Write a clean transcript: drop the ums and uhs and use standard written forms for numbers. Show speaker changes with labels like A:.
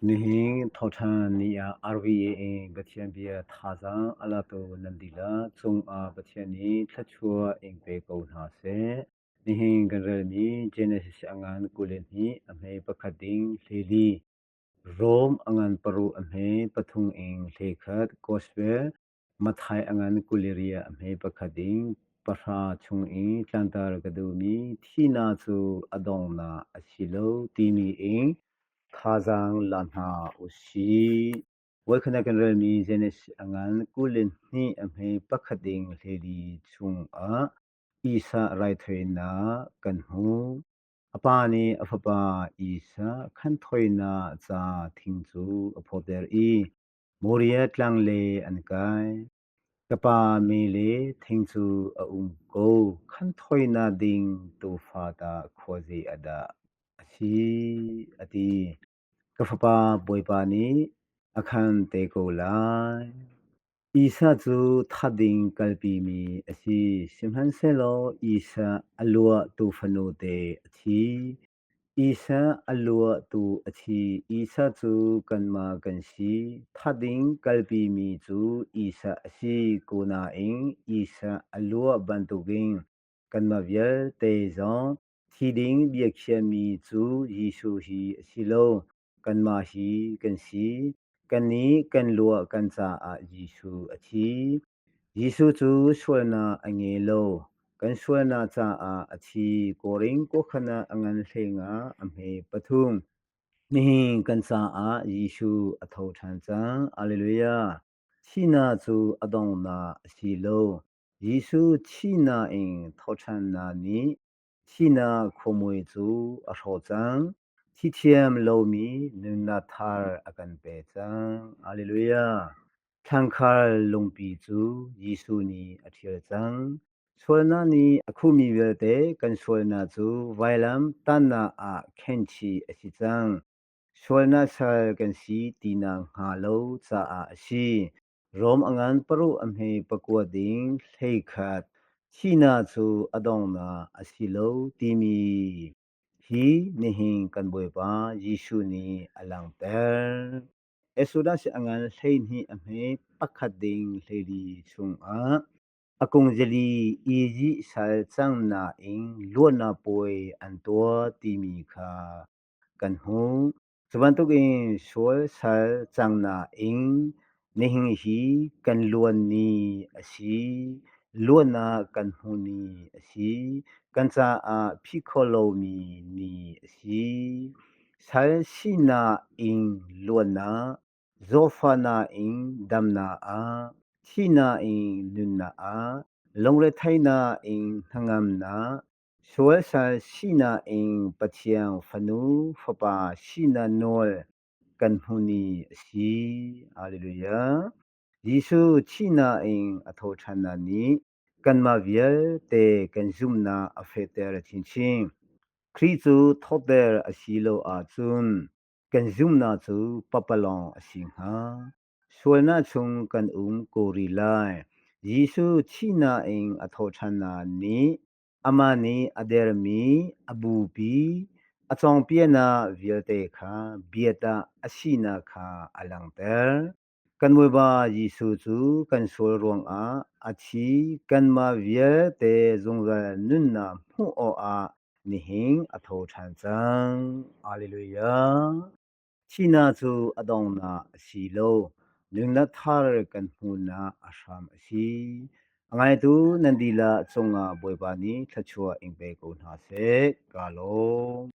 A: Nihin thoṭhan ni ah RVA in Pathian bia thazaang a latu nan dihlak cungah Pathian nih thluachuah in pe ko hna seh. Nihin kan relmi Genesis a ngan 22 a hme pakhat ding 14, Rom a ngan paruk a hme pathum in 11, Gospel Matthai a ngan 26 a hme pakhat ding pahra chung i tlanter ka duhmi thihnak cu a donghnak a si lo timi in thazaang la hna u sih. Voikhat ah kan relmi Genesis a ngan 22 a hme pakhat ding 14 chungah Isah raithawinak kan hmuh. A pa nih a fapa Isah khanhthawinak ca thing cu a phawter i Moriah tlang le an kai. Ka pa me le thing cu a um ko. Khanhthawinak ding tuufa tah khuazei ah dah a si? a ti. Ka fapa Bawipa nih a khan te ko lai. Isah cu that ding kalpimi a si, sihmanhsehlaw Isah a luah tuufanu te a thi. Isah a luah tu a thi. Isah cu kanmah kan si. That ding kalpimi cu Isah a si ko nain Isah a luah bantukin kanmah vialte zong thi ding biakhiahmi cu Jesuh hi a si lo, kanmah hi kan si. Kannih kan luah kan caah Jesuh a thi. Jesuh cu sualnak a ngei lo. Kan sualnak caah a thi. Korin kawhkhan ah a ngan hlengah a hme pathum. Nihin kan caah Jesuh a tho ṭhan cang. Alleluia. Thihnak cu a donghnak a si lo. Jesuh thihnak in thoṭhannak nih thihnak khuamui cu a hrawh cang. Thi thiam lomi nunnak thar a kan pek cang. Alleluia! Thlangkhar lungpi cu Jesuh nih a ṭhial cang. Sualnak nih a khuhmi vialte kan sualnak cu vailam tannak ah khenhchih a si cang. Sualnak sal kan si tinak hnga lo caah a si. Rom a ngan paruk a hme pakua ding 11 thihnak cu a donghnak a si lo timi hi nihin kan Bawipa Jesuh nih a langhter. Exodus a ngan 12 a hme pakhat ding 14 chungah a kung zali Izipt sal cang nain luatnak puai an tuah timi kha kan hmuh. Cu bantukin sual sal cang nain nihin hi kan luan ni a si. Luatnak kan hmuh ni a si. Kan caah phih khawh lomi ni a si. Sal sinak in luatnak, zawtfahnak in damnak ah, thihnak in nunnak ah, lungretheihnak in hnangamnak, Sualsal sinak in Pathian fanu fapa sinak nawl kan hmuh ni a si. Hallelujah. Jesuh thihnak in a thawhṭhannak nih kanmah vialte kan zumhnak a fehter chinchin. Khrih cu thawhter a si lo ahcun kan zumhnak cu pakpalawng a si hnga. Sualnak chung kan um ko rih lai. Jesuh thihnak in a thawhṭhannak nih Amah nih a dermi a bupi a cawnpiaknak vialte kha biatak a sinak kha a langhter. Kan Bawipa Jesuh cu kan sual ruangah a thi kanmah vialte zungzal nunnak hmuh awkah nihin a tho ṭhan cang. Alleluia! Thihnak cu a donghnak a si lo, nunnak thar kan hmuhnak a hram a si. A ngaitu nan dihlak cungah Bawipa nih thluachuah in pe ko hna seh. Kaa lawm.